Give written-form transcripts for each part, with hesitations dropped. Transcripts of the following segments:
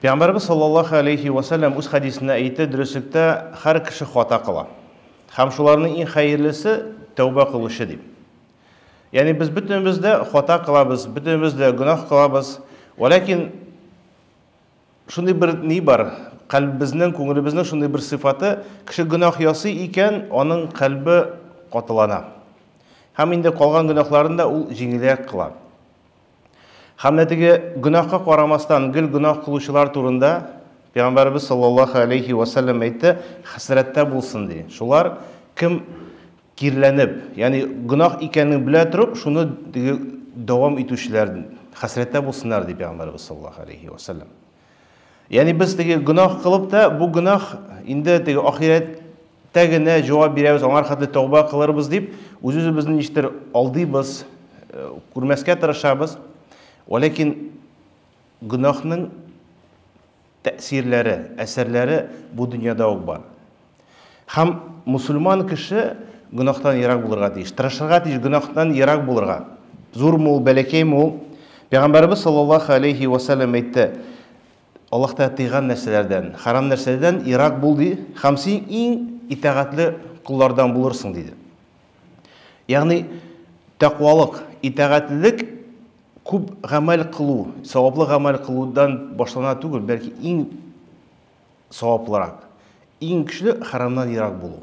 Пәйгамбәрбез саллаллаһу алейхи ва сәлләм үз хәдисендә әйтте, дөреслектә һәр кеше хата кыла. Һәм шуларның иң хәерлесе тәүбә кылучы дип. Ягъни без бөтенебез дә хата кылабыз, бөтенебез дә гөнаһ кылабыз. Вәләкин шундый бер ни бар, кальбебезнең, күңелебезнең шундый бер сыйфаты, кеше гөнаһ ясый икән, аның кальбе катылана. Һәм инде калган гөнаһларын да ул җиңелрәк кыла. Һәм менә теге гөнаһка карамастан гел гөнаһ кылучылар турында Пәйгамбәребез саллаллаһу алейхи ва сәлләм әйтте, хәсрәттә булсын ди. Шулар кем кирләнеп, ягъни гөнаһ икәнен белә торып, шуны теге дәвам итүчеләр хәсрәттә булсыннар ди Пәйгамбәребез саллаллаһу алейхи ва сәлләм. Ягъни без теге гөнаһ кылып та, бу гөнаһ инде теге ахирәттә генә җавап бирәбез, аңар хәтле тәүбә кылырбыз дип, үз-үзебезне ничектер алдыйбыз, күрмәскә тырышабыз. Вәләкин гөнаһның тәэсирләре, әсәрләре бу дөньяда ук бар. Һәм мусульман кеше гөнаһтан ерак булырга тиеш, тырышырга тиеш гөнаһтан ерак булырга. Зурмы ул, бәләкәйме ул? Пәйгамбәребез саллаллаһу алейхи ва сәлләм әйтте, Аллаһ Тәгалә тыйган нәрсәләрдән, харам нәрсәләрдән ерак бул ди, һәм син иң итагатьле коллардан булырсың диде. Ягъни тәкъвалык, итагатьлелек күп гамәл кылу, саваплы гамәл кылудан башлана түгел, бәлки иң саваплырак. Иң көчле харамнан ерак булу.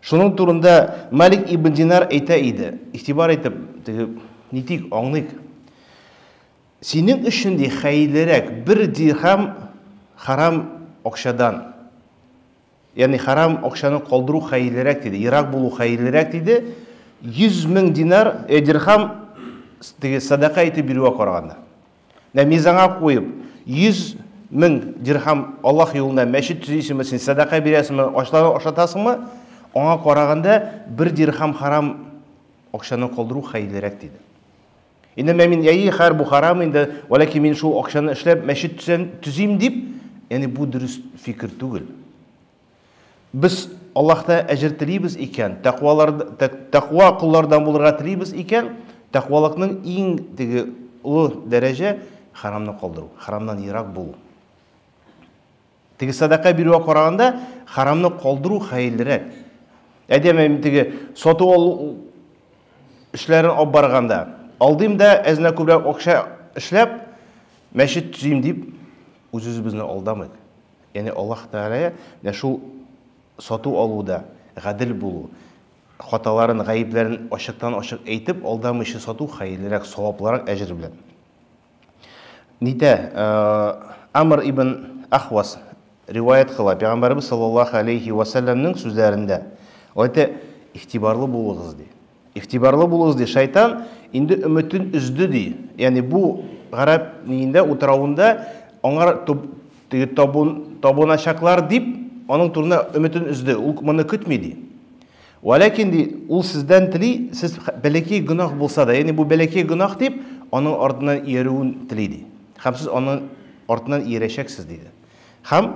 Шуның турында Малик ибн Динар әйтә иде. Игътибар итеп, теге нитик, аңлыйк. Синең өчен ди хәерлерәк бер дирхам харам акчадан. Ягъни харам акчаны калдыру хәерлерәк диде, ерак булу хәерлерәк диде. 100 мең динар, дирхам теге садака итеп бирүгә караганда. Менә мизанга куеп, 100 мең дирхам Аллаһ юлында мәчет төзисеңме, син сәдака бирәсеңме, ачларны ашатасыңмы, аңа караганда бер дирхам харам акчаны калдыру хәерлерәк диде. Инде менә мин яи хәр бу харам инде, вәләкин мин шул акчаны эшләп мәчет төзим дип, ягъни бу дөрес фикер түгел. Без Аллаһта әҗер телибез икән, тәкъвалар тәкъва коллардан булырга телибез икән, тәкъвалыкның иң теге олы дәрәҗә харамны калдыру, харамнан ерак булу. Теге садака бирүгә караганда харамны калдыру хәерлерәк. Әйдә мин теге сату алу эшләрен алып барганда, алдыйм да әзенә күбрәк акча эшләп, мәчет төзим дип үз-үзебезне алдамыйк. Ягъни Аллаһ Тәгалә менә шул сату алуда гадел булу, хаталарын, гаепләрен ачыктан-ачык әйтеп, алдамыйча сату хәерлерәк, саваплырак әҗер белән. Нитә, Амр ибн Ахвас риваять кыла, Пәйгамбәребез саллаллаһу алейхи ва сәлләмнең сүзләрендә. Ул әйтә, игътибарлы булыгыз, ди. Игътибарлы булыгыз, ди, шайтан инде өметен өзде, ди. Ягъни бу гарәп ниендә, утравында аңар теге табун, табыначаклар дип, аның турында өметен өзде. Ул моны көтми, ди. Вәләкин, ди, ул сездән тели, сез бәләкәй гөнаһ булса да, ягъни бу бәләкәй гөнаһ дип, аның артыннан иярүен тели, ди. Һәм сез аның артыннан иярәчәксез, диде. Һәм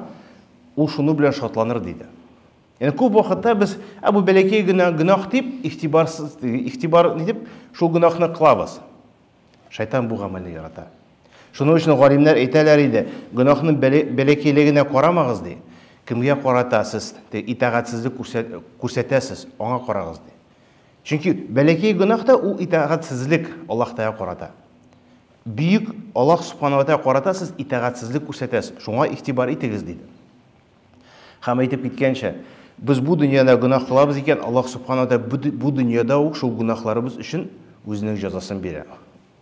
ул шуны белән шатланыр, диде. Яни күп вакытта без, ә бу бәләкәй генә гөнаһ дип, игътибарсыз, игътибар итеп, шул гөнаһны кылабыз. Шайтан бу гамәлне ярата. Шуның өчен галимнәр әйтәләр иде, гөнаһның бәләкәйлегенә карамагыз ди. Кемгә карата сез итагатьсезлек күрсәтәсез, аңа карагыз ди. Чөнки бәләкәй гөнаһ та ул итагатьсезлек Аллаһ Тәгалә карата. Бөек Аллаһ Субхану ва Тәгалә карата сез итагатьсезлек күрсәтәсез. Шуңа игътибар итегез диде. Һәм әйтеп киткәнчә, без бу дөньяда гөнаһ кылабыз икән, Аллаһ Субхану ва бу дөньяда ук шул гөнаһларыбыз өчен үзенең җәзасын бирә.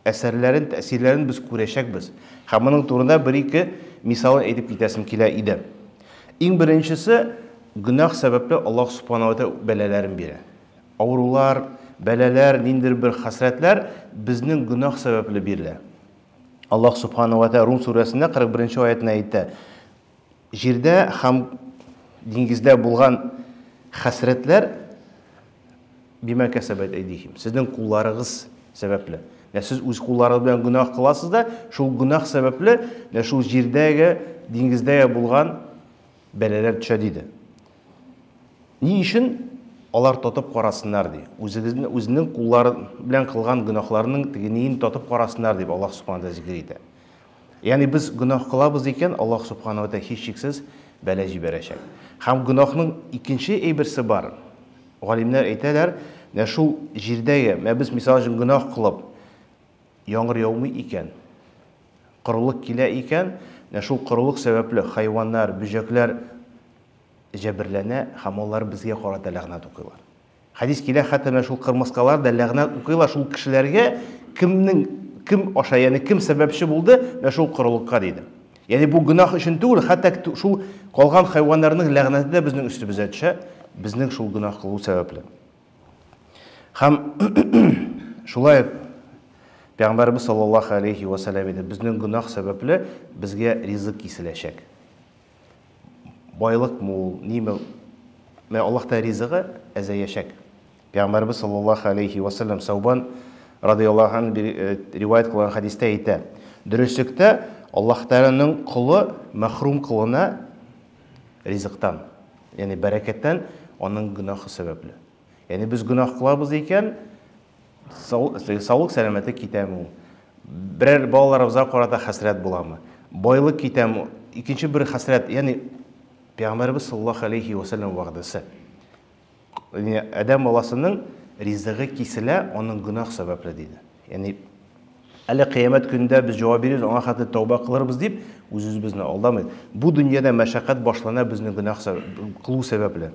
Әсәрләрен, тәэсирләрен без күрәчәкбез. Һәм моның турында бер-ике мисалын әйтеп китәсем килә иде. Иң беренчесе, гөнаһ сәбәпле Аллаһ Субхану ва бәлаләрен бирә. Авырулар, бәлаләр, ниндидер бер хәсрәтләр безнең гөнаһ сәбәпле бирелә. Аллаһ Субхану ва Рум сүрәсендә 41 аятында әйтә: Җирдә һәм диңгездә булган хәсрәтләр бима кәсәбәт әйдихим. Сезнең кулларыгыз сәбәпле. Менә сез үз кулларыгыз белән гөнаһ кыласыз да, шул гөнаһ сәбәпле менә шул җирдәге, диңгездәге булган бәлаләр төшә диде. Ни өчен алар татып карасыннар ди. Үзегезне үзенең куллары белән кылган гөнаһларының теге ниен татып карасыннар дип Аллаһ Субхану зикер итә. Ягъни без гөнаһ кылабыз икән, Аллаһ субхана ва тәгалә һичшиксез бәла җибәрәчәк. Һәм гөнаһның икенче әйберсе бар. Галимнәр әйтәләр, менә шул җирдәге, менә без мисал өчен гөнаһ кылып, яңгыр яумый икән, корылык килә икән, менә шул корылык сәбәпле хайваннар, бөҗәкләр җәберләнә һәм алар безгә карата ләгънәт укыйлар. Хәдис килә, хәтта менә шул кырмыскалар да ләгънәт укыйлар шул кешеләргә, кемнең кем аша, ягъни кем сәбәпче булды, менә шул корылыкка диде. Ягъни бу гөнаһ өчен түгел, хәтта шул калган хайваннарның ләгънәте дә безнең өстебезгә төшә, безнең шул гөнаһ кылу сәбәпле. Һәм шулай ук Пәйгамбәребез саллаллаһу алейхи ва сәлләм әйтә, безнең гөнаһ сәбәпле безгә ризык киселәчәк. Байлыкмы ул, ниме? Менә Аллаһ Тәгалә ризыгы әзәячәк. Пәйгамбәребез саллаллаһу алейхи ва сәлләм Саубан радияллаһу анһу риваять кылган хәдистә әйтә, дөреслектә Аллаһ Тәгаләнең колы мәхрүм кылына ризыктан. Ягъни бәрәкәттән аның гөнаһы сәбәпле. Ягъни без гөнаһ кылабыз икән, саулык сәламәтлек китәме ул? Берәр балаларыбызга карата хәсрәт буламы? Байлык китәме? Икенче бер хәсрәт, ягъни Пәйгамбәребез саллаллаһу алейхи ва сәлләм вәгъдәсе. Ягъни адәм баласының ризыгы киселә аның гөнаһ сәбәпле диде. Ягъни әле кыямәт көнендә без җавап бирербез, аңа хәтле тәүбә кылырбыз дип үз-үзебезне алдамыйк. Бу дөньяда мәшәкать башлана безнең гөнаһ кылу сәбәпле.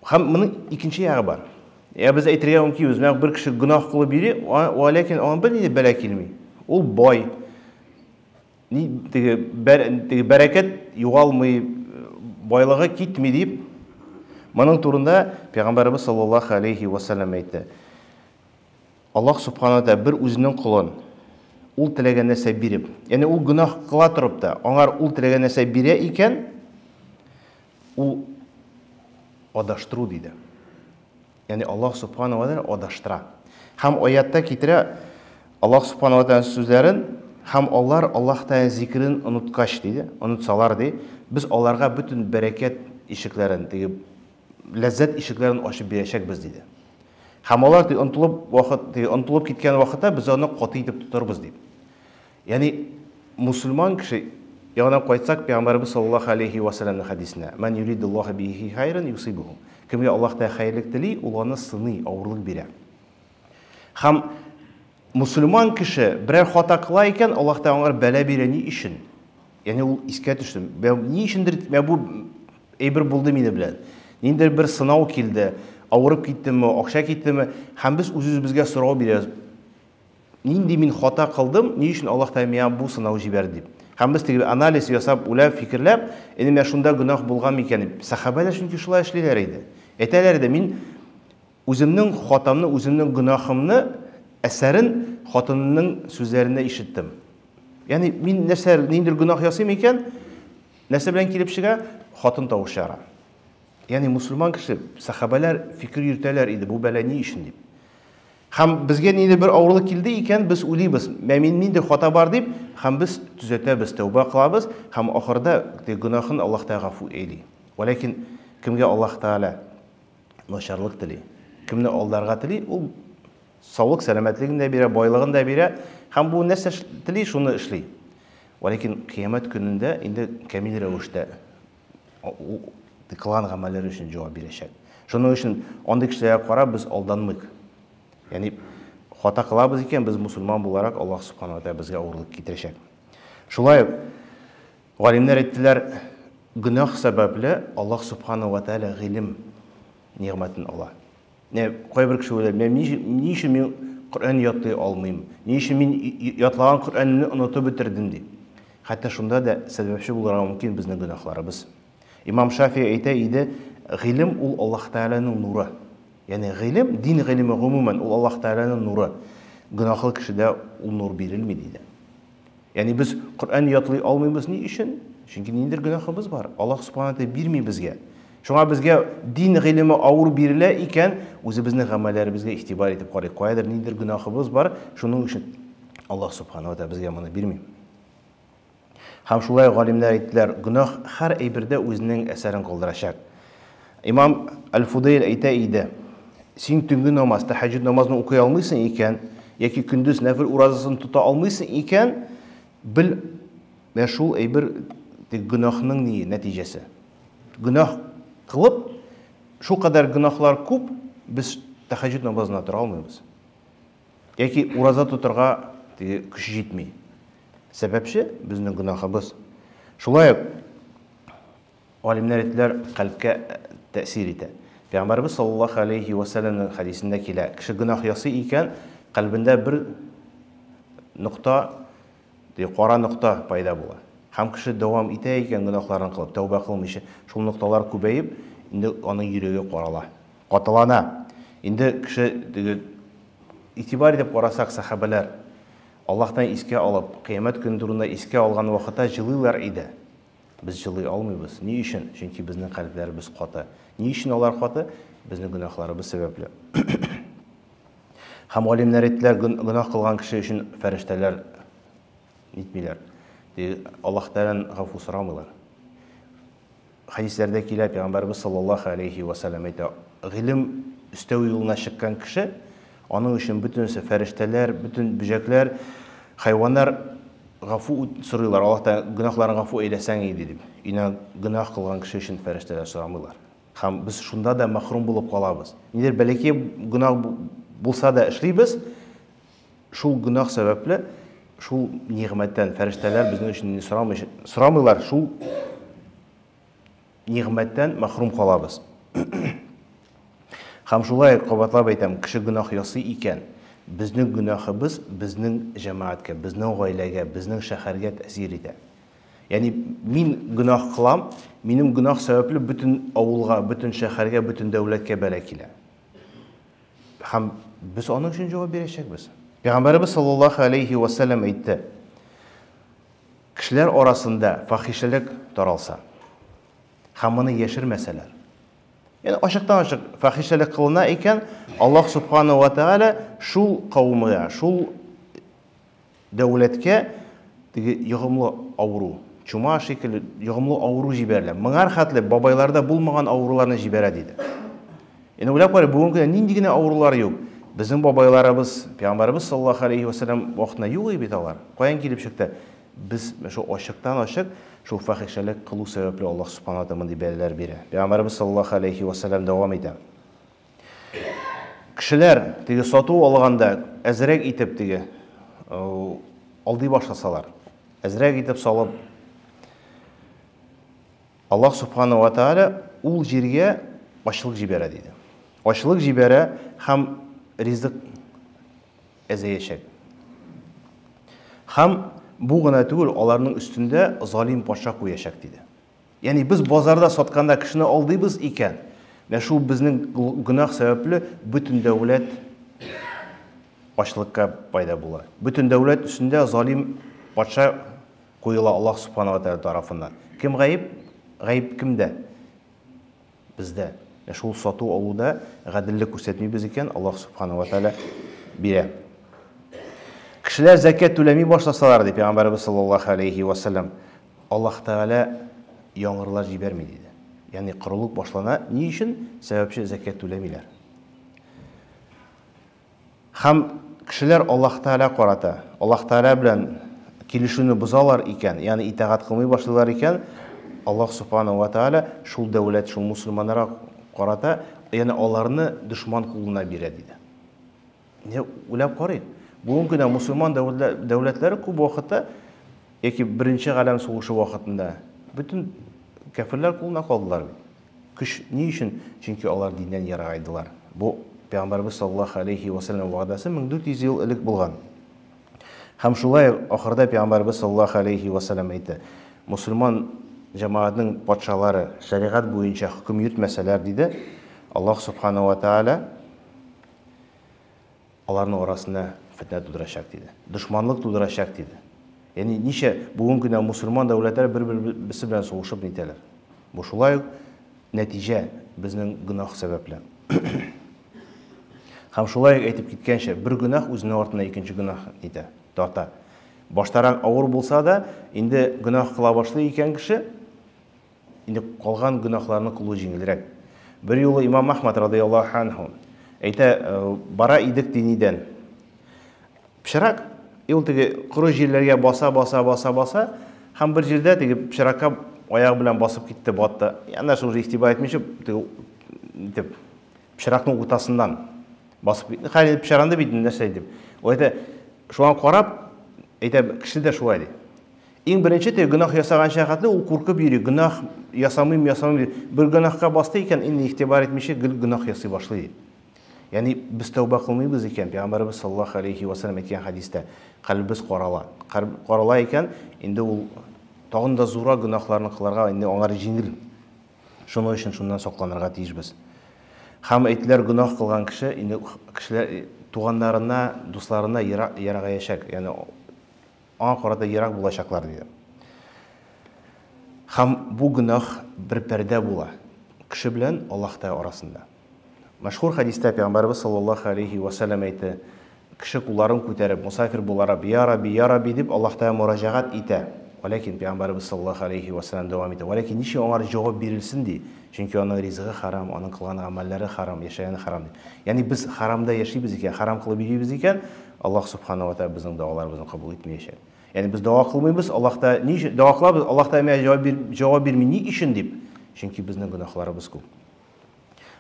Һәм моның икенче ягы бар. Я без әйтергә мөмкинбез, менә бер кеше гөнаһ кылып йөри, ва ләкин аңа бернинди бәла килми. Ул бай. Ни теге бәр, теге бәрәкәт югалмый, байлыгы китми дип, моның турында Пәйгамбәребез саллаллаһу алейхи ва саллям әйтте. Аллаһ субхана тәгалә бер үзенең колын ул теләгән нәрсә биреп, ягъни ул гөнаһ кыла торып та, аңар ул теләгән нәрсә бирә икән, ул адаштыру диде. Ягъни Аллаһ субхана ва тәгалә адаштыра. Һәм аятта китерә Аллаһ субхана ва тәгалә сүзләрен, һәм алар Аллаһ Тәгалә зикрен оныткач диде, онытсалар ди, без аларга бөтен бәрәкәт ишекләрен, теге ләззәт ишекләрен ачып бирәчәкбез диде. Һәм алар ди онтылып вакыт, теге онтылып киткән вакытта без аны каты итеп тотарбыз дип. Ягъни мусульман кеше ягына кайтсак, Пәйгамбәребез саллаллаһу алейхи ва сәлләмнең хәдисенә, "Ман юридуллаһу бихи хайран юсибуху". Кемгә Аллаһ Тәгалә хәерлек тели, ул аны сыный, авырлык бирә. Һәм мусульман кеше берәр хата кыла икән, Аллаһ Тәгалә аңа бәла бирә ни өчен? Ягъни ул искә төште. Ни өчендер бу әйбер булды мине белән. Ниндидер бер сынау килде, авырып киттемме, акча киттеме? Һәм без үз-үзебезгә сорау бирәбез. Нинди мин хата кылдым, ни өчен Аллаһ Тәгалә миңа бу сынау җибәрде дип. Һәм без теге анализ ясап, уйлап, фикерләп, инде менә шунда гөнаһ булган микән дип. Сәхабәләр чөнки шулай эшлиләр иде. Әйтәләр иде, мин үземнең хатамны, үземнең гөнаһымны әсәрен хатынымның сүзләрендә ишеттем. Ягъни мин нәрсә, ниндидер гөнаһ ясыйм икән, нәрсә белән килеп чыга? Хатын тавыш чыгара. Ягъни мусульман кеше, сәхабәләр фикер йөртәләр иде, бу бәла ни өчен дип. Һәм безгә ниндидер бер авырлык килде икән, без уйлыйбыз, мә мин нинди хата бар дип, һәм без төзәтәбез, тәүбә кылабыз, һәм ахырда теге гөнаһын Аллаһ Тәгалә гафу әйли. Вәләкин кемгә Аллаһ Тәгалә начарлык тели, кемне алдарга тели, ул саулык, сәламәтлеген дә бирә, байлыгын да бирә, һәм бу нәрсә тели, шуны эшли. Вәләкин кыямәт көнендә инде камил рәвештә ул кылган гамәлләре өчен җавап бирәчәк. Шуның өчен андый кешеләргә карап без алданмыйк. Ягъни хата кылабыз икән, без мусульман буларак Аллаһ субхана ва тәгалә безгә авырлык китерәчәк. Шулай ук галимнәр әйттеләр, гөнаһ сәбәпле Аллаһ субхана ва тәгалә гыйлем нигъмәтен ала. Менә кайбер кеше уйлый, мен ни өчен мин Коръән ятлый алмыйм? Ни өчен мин ятлаган Коръәнне онытып бетердем дип. Хәтта шунда да сәбәпче булырга мөмкин безнең гөнаһларыбыз. Имам Шафи әйтә иде, гыйлем ул Аллаһ Тәгаләнең нуры. Ягъни гыйлем, дин гыйлеме гомумән ул Аллаһ Тәгаләнең нуры. Гөнаһлы кешедә ул нур бирелми диде. Ягъни без Коръән ятлый алмыйбыз ни өчен? Чөнки ниндидер гөнаһыбыз бар. Аллаһ Субхана тәгалә бирми безгә. Шуңа безгә дин гыйлеме авыр бирелә икән, үзебезнең гамәлләребезгә игътибар итеп карыйк. Каядыр ниндидер гөнаһыбыз бар, шуның өчен Аллаһ Субхана тәгалә безгә моны бирми. Һәм шулай галимнәр әйттеләр, гөнаһ һәр әйбердә үзенең әсәрен калдырачак. Имам Аль-Фудейл әйтә иде, син төнге намаз, тәһәҗҗүд намазын укый алмыйсың икән, яки көндез нәфел уразасын тота алмыйсың икән, бел, менә шул әйбер гөнаһның ни нәтиҗәсе. Гөнаһ кылып, шул кадәр гөнаһлар күп, без тәһәҗҗүд намазына тора алмыйбыз. Яки ураза тотырга теге көч җитми. Сәбәпче безнең гөнаһыбыз. Шулай ук галимнәр әйттеләр, кальбкә тәэсир итә. Пәйгамбәрбез саллаллаһу алейхи ва сәлләмнең хәдисендә килә, кеше гөнаһ ясый икән, кальбендә бер нокта, теге кара нокта пайда була. Һәм кеше дәвам итә икән гөнаһларын кылып, тәүбә кылмыйча, шул нокталар күбәеп, инде аның йөрәге карала, катылана. Инде кеше теге игътибар итеп карасак, сәхабәләр Аллаһтан искә алып, кыямәт көне турында искә алган вакытта җылыйлар иде. Без җылый алмыйбыз. Ни өчен? Чөнки безнең кальбләребез каты. Ни өчен алар каты? Безнең гөнаһларыбыз сәбәпле. Һәм галимнәр әйттеләр, гөнаһ кылган кеше өчен фәрештәләр нитмиләр. Аллаһ Тәгаләдән гафу сорамыйлар. Хәдисләрдә килә, Пәйгамбәребез саллаллаһу алейхи ва сәлләм әйтә, гыйлем өстәү юлына чыккан кеше, аның өчен бөтенесе фәрештәләр, бөтен бөҗәкләр, хайваннар гафу сорыйлар, Аллаһ Тәгалә гөнаһларын гафу әйләсәң иде дип. Инә гөнаһ кылган кеше өчен фәрештәләр сорамыйлар. Һәм без шунда да мәхрүм булып калабыз. Нидер бәләкәй гөнаһ булса да эшлибез, шул гөнаһ сәбәпле шул нигъмәттән фәрештәләр безнең өчен сорамый, сорамыйлар, шул нигъмәттән мәхрүм калабыз. Һәм шулай кабатлап әйтәм, кеше гөнаһ ясый икән, безнең гөнаһыбыз безнең җәмәгатькә, безнең гаиләгә, безнең шәһәргә тәэсир итә. Ягъни мин гөнаһ кылам, минем гөнаһ сәбәпле бөтен авылга, бөтен шәһәргә, бөтен дәүләткә бәла килә. Һәм без аның өчен җавап бирәчәкбез. Пәйгамбәребез саллаллаһу алейхи ва сәлләм әйтте: Кешеләр арасында фахишәлек таралса һәм моны яшермәсәләр, ягъни ачыктан-ачык фахишәлек кылына икән, Аллаһ субхану ва тааля шул кавымга, шул Дәүләткә теге йогымлы авыру, чума шикелле йогымлы авыру җибәрелә. Моңар хәтле бабайларда булмаган авыруларны җибәрә, диде. Инде уйлап карый, бүгенге көндә нинди генә авырулар юк. Безнең бабайларыбыз, пәйгамбәребез саллаллаһу алейхи ва сәлләм вакытында юк иде бит алар. Каян килеп чыкты? Без шул ачыктан-ачык шул фахишәлек кылу сәбәпле Аллаһ субхана ва мондый бәлаләр бирә. Пәйгамбәребез саллаллаһу алейхи ва сәлләм дәвам итә. Кешеләр теге сату алганда әзрәк итеп теге алдый башласалар, әзрәк итеп салып, Аллаһ субхана ва тааля ул җиргә ачлык җибәрә диде. Ачлык җибәрә һәм ризык әзәячәк. Һәм бу гына түгел, аларның өстендә залим патша куячак диде. Ягъни без базарда сатканда кешене алдыйбыз икән, менә шул безнең гөнаһ сәбәпле бөтен дәүләт ачлыкка пайда була. Бөтен дәүләт өстендә залим патша куела Аллаһ субхана ва тәгалә тарафыннан. Кем гаеп? Гаеп кемдә? Бездә. Менә шул сату алуда гаделлек күрсәтмибез икән, Аллаһ субхана ва тәгалә бирә. Кешеләр зәкят түләми башласалар, ди Пәйгамбәребез саллаллаһу алейхи ва саллям, Аллаһ Тәгалә яңгырлар җибәрми, диде. Ягъни корылык башлана. Ни өчен? Сәбәпче зәкят түләмиләр. Һәм кешеләр Аллаһ Тәгалә карата, Аллаһ Тәгалә белән килешүне бозалар икән, ягъни итагать кылмый башлыйлар икән, Аллаһ Субхану ва Тәгалә шул дәүләт, шул мусульманнарга карата, ягъни аларны дошман кулына бирә, диде. Менә уйлап карыйк. Бүгенге көндә мусульман дәүләтләре күп вакытта яки Беренче галәм сугышы вакытында бөтен кәферләр кулына калдылар бит. Көч ни өчен? Чөнки алар диннән ерагайдылар. Бу Пәйгамбәрбез саллаллаһу алейхи ва сәлләм вәгъдәсе 1400 ел элек булган. Һәм шулай ахырда Пәйгамбәрбез саллаллаһу алейхи ва сәлләм әйтте: Мусульман җәмәгатьнең патшалары шәригать буенча хөкем йөртмәсәләр, диде, Аллаһ субхана ва тааля аларның арасында фетнә тудырачак, диде. Дошманлык тудырачак, диде. Ягъни ничә бүгенге көндә мусульман дәүләтләре бер-берсе белән сугышып нитәләр. Бу шулай ук нәтиҗә безнең гөнаһ сәбәпле. Һәм шулай ук әйтеп киткәнчә, бер гөнаһ үзенең артына икенче гөнаһ нитә, тарта. Баштарак авыр булса да, инде гөнаһ кыла башлый икән кеше, Инде калган гөнаһларны кылу җиңелрәк. Бер юлы имам Ахмад радыяллаһу анһу әйтә, бара идек ди нидән? Пычрак, и ул теге коры җирләргә баса, баса, баса, баса, һәм бер җирдә теге пычракка аягы белән басып китте, батты. Аннан соң уже игътибар итмичә, теге итеп пычракның уртасыннан басып китте. Хәер, пычранды бит, нәрсә дип. Ул әйтә, шуңа карап, әйтә, кеше дә шулай ди. Иң беренче теге гөнаһ ясаганча хәтле ул куркып йөри, гөнаһ ясамыйм, ясамыйм дип. Бер гөнаһка басты икән, инде игътибар итмичә гел гөнаһ ясый башлый ди. Ягъни без тәүбә кылмыйбыз икән, Пәйгамбәребез саллаллаһу алейхи ва сәлләм әйткән хәдистә, кальбебез карала. Кальб карала икән, инде ул тагын да зуррак гөнаһларны кылырга инде аңар җиңел. Шуның өчен шуннан сакланырга тиешбез. Һәм әйттеләр, гөнаһ кылган кеше инде кешеләр туганнарына, дусларына ерагаячак, ягъни Аңа карата ерак булачаклар, диде. Һәм бу гөнаһ бер пәрдә була кеше белән Аллаһ Тәгалә арасында. Мәшһүр хәдистә Пәйгамбәребез саллаллаһу алейһи вә сәлләм әйтте, кеше кулларын күтәреп, мосафир буларак, Я Рабби, я Рабби дип Аллаһ Тәгалә мөрәҗәгать итә. Вәләкин Пәйгамбәребез саллаллаһу алейһи вә сәлләм дәвам итә. Вәләкин ничек аңар җавап бирелсен ди? Чөнки аның ризыгы харам, аның кылган гамәлләре харам, яшәгәне харам ди. Ягъни без харамда яшибез икән, харам кылып йөрибез икән, Аллаһ Субхана ва Тәгалә безнең догаларыбызны кабул итмәячәк. Ягъни без дога кылмыйбыз, Аллаһ та ни өчен дога кылабыз, Аллаһ та миңа җавап бир, җавап бирми ни өчен дип? Чөнки безнең гөнаһларыбыз күп.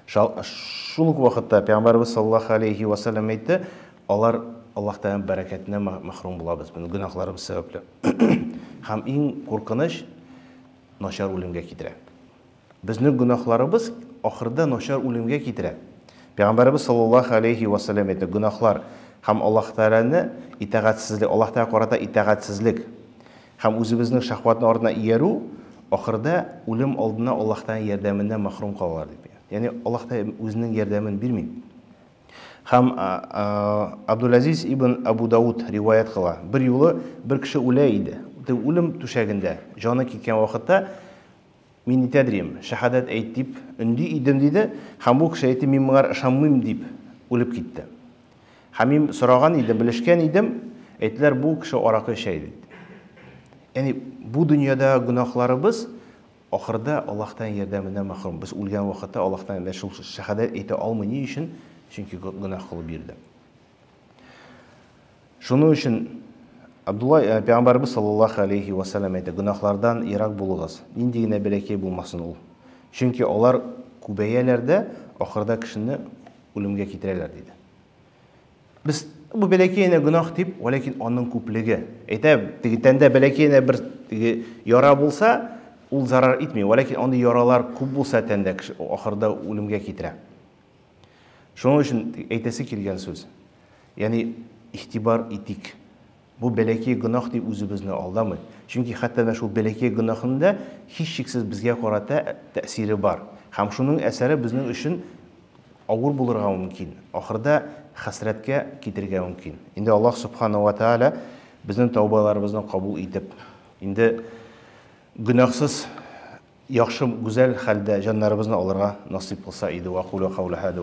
Шул ук вакытта Пәйгамбәребез саллаллаһу алейхи ва сәлләм әйтте, алар Аллаһ Тәгаләнең бәрәкәтенә мәхрүм булабыз, безнең гөнаһларыбыз сәбәпле. Һәм иң куркыныч начар үлемгә китерә. Безнең гөнаһларыбыз ахырда начар үлемгә китерә. Пәйгамбәребез саллаллаһу алейһи вә сәлләм әйтте, гөнаһлар һәм Аллаһ Тәгаләне итагатьсезлек, Аллаһ Тәгаләгә карата итагатьсезлек һәм үзебезнең шәһватны артына иярү ахырда үлем алдына Аллаһ Тәгаләнең ярдәменнән мәхрүм калалар дип. Ягъни Аллаһ Тәгалә үзенең ярдәмен бирми. Һәм Абдулазиз ибн Абу Дауд риваять кыла. Бер юлы бер кеше үлә иде. Үлем түшәгендә, җаны киткән вакытта Мин нитәдрием, шәһадәт әйт дип өнди идем, диде, һәм бу кеше әйтте, мин моңар ышанмыйм дип үлеп китте. Һәм мин сораган идем, белешкән идем, әйттеләр, бу кеше аракы эчә иде. Ягъни бу дөньяда гөнаһларыбыз ахырда Аллаһтан ярдәменнән мәхрүм. Без үлгән вакытта Аллаһтан шул шәһадәт әйтә алмый. Ни өчен? Чөнки гөнаһ кылып йөрде. Шуның өчен Абдулла э, пәйгамбәребез саллаллаһу алейхи ва саллям әйтә, гөнаһлардан ерак булыгыз, нинди генә бәләкәй булмасын ул. Чөнки алар күбәяләр дә, ахырда кешене үлемгә китерәләр, диде. Без бу бәләкәй генә гөнаһ дип, вәләкин аның күплеге. Әйтә, теге тәндә бәләкәй генә бер теге яра булса, ул зарар итми, вәләкин андый яралар күп булса тәндә, кеше ахырда үлемгә китерә. Шуның өчен әйтәсе килгән сүз, ягъни игътибар итик. Бу бәләкәй гөнаһ дип үзебезне алдамыйк. Чөнки хәтта менә шул бәләкәй гөнаһның да һичшиксез безгә карата тәэсире бар. Һәм шуның әсәре безнең өчен авыр булырга мөмкин. Ахырда хәсрәткә китерергә мөмкин. Инде Аллаһ Субханаһу ва Тааля безнең тәүбәләребезне кабул итеп, инде гөнаһсыз Яхшы, гүзәл хәлдә җаннарыбызны алырга насыйп кылса иде. Вә кулю каули һәзә.